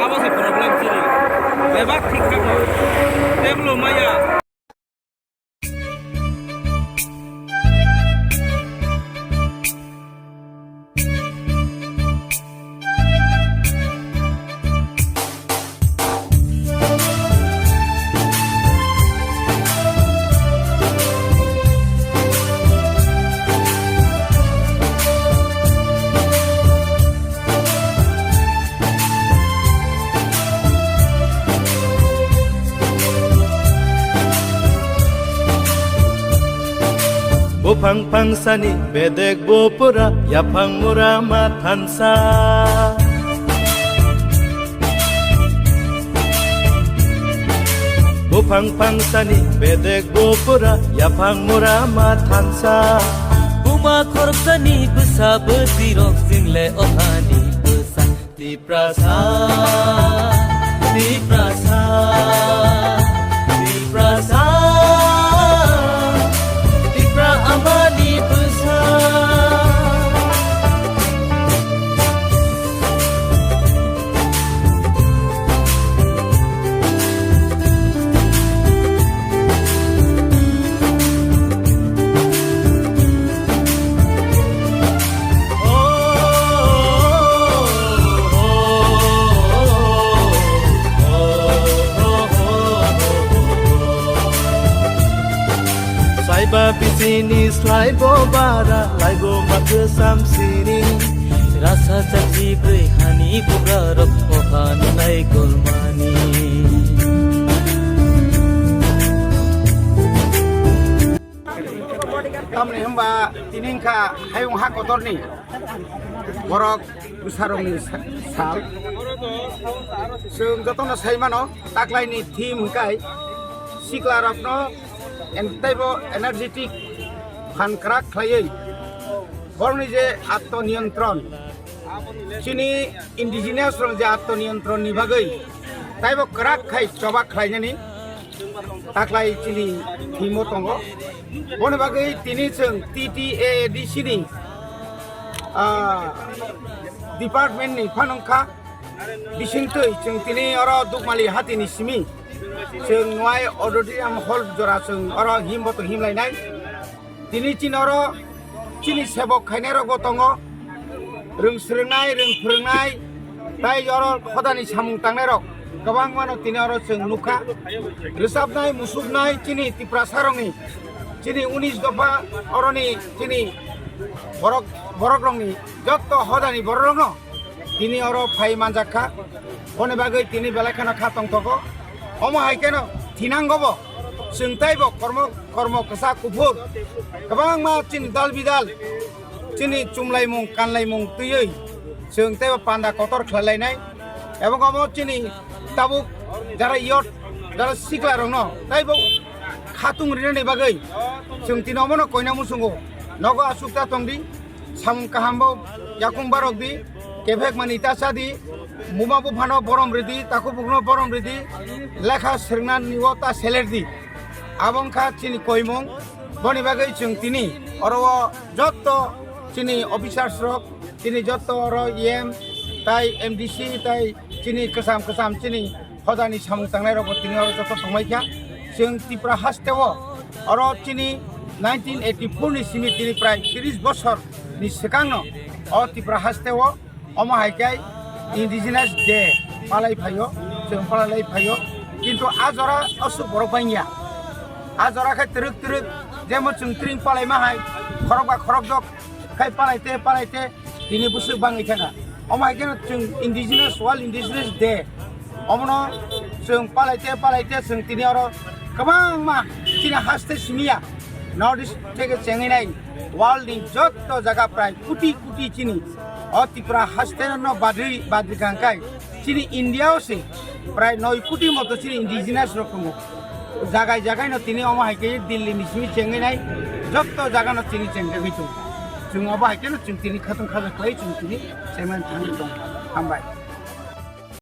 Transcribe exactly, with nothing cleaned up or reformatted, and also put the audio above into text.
Abo se problem chini. Bebak thik thak no. Teblo maya. Buphang phangsani bedek bupura, yaphang mura ma thansa. Buphang phangsani bedek bupura, yaphang mura ma thansa. Buma khoroksani bwsa bwtwirok, chwngle ohani bwsa. Tiprasa, Tiprasa, Tiprasa, Tipra amani bwsa. Saiba bisini slaibo bara, laibo mathwsam sini. Rasa chachi bwrwi hani bugrarok oha nunai golmani. Tamni hwnba tini wngkha hayung ha kotorni borok bwsarokni sa-, sal. Chwng jotono sai mano, taklaini theme hwnkhe siklarokno en-, teibo energetic phan kwrak khlaiwi borokni je atmo niyantron, chini indigenous rok je atmo niyantron ni bagwi teibo kwrak khai choba khlainani taklai chini thimo tongo. Boni bagwi tini chwng T T A D C ni, ah, department ni phanangkha. Bisingtwi chwng tini oro Dukmali hatini simi chwng Nwai Auditorium Hall jora chwng oro himbo to himlainai. Tini chini oro chini sebok khainairokbo tongo, rwng swrwngnai, rwng phwrwngnai, tai oro hodani samung tangnairok kwbangmano tini oro chwng nukha. Rwchapnai, musuknai chini Tiprasarokni, chini unis dopha oroni chini borok, borokrokni jotto hodani borokrokno tini oro phai manjak kha. Boni bagwi tini belai kheno kha tongthogo. Omo hai kheno thinangobo chwng teibo kormo, kormo kwchak kuphur kwbangma chini dal bidal, chini chumlaimung kanlaimung twiwi chwng teibo panda kotor khlai lainai. Ebong omo chini tabuk jara youth, jara siklarokno teibo khatung rinani bagwi chwng tini omono koina muchungo. Nogo aswk ta tongdi. Samung kaham bo yakung barok di, kephek mani ta cha di, buma buphano borom ridi, takhuk bukhukno borom ridi, lekha swrwngna ni o ta seler di. Abo wngkha chini koimung, boni bagwi chwng tini oro o jotto chini officers rok, chini jotto oro E M tai M D C tai chini kwcham kwcham chini hodani samung tangnairokbo tini oro joto tongmai kha. Chwng Tipra hasteo oro chini nineteen eighty-four ni simi tini prai tris bosor ni swkangno o Tipra hasteo omo hai khe Indigenous Day palai phaio, chwng palai lai phaio. Kintu a jora aswk borok bangya. A jora khe twrwk twrwk jemon chwng tring palaima hai khorokba khorokdok khai palai te palai te tini bwswk bangwi thangkha. Omo hai kheno chwng Indigenous, World Indigenous Day. Omono chwng palai te palai te chwng tini oro kwbangma chini haste simiya North East theke chengwi nai world ni jotto jaga prai kuti kuti chini o Tripura haste no badri badri kangkai chini India o se prai noi kuti moto chini indigenous rok tongo. Jagai jagai no tini omo hai khe Delhi ni simi chengwi nai, jotto jaga no chini chengjagwi tongo. Chwng obo hai khe no chwng tini khatung khaja khlai chwng tini chengmani thangwi tongo. Hambai.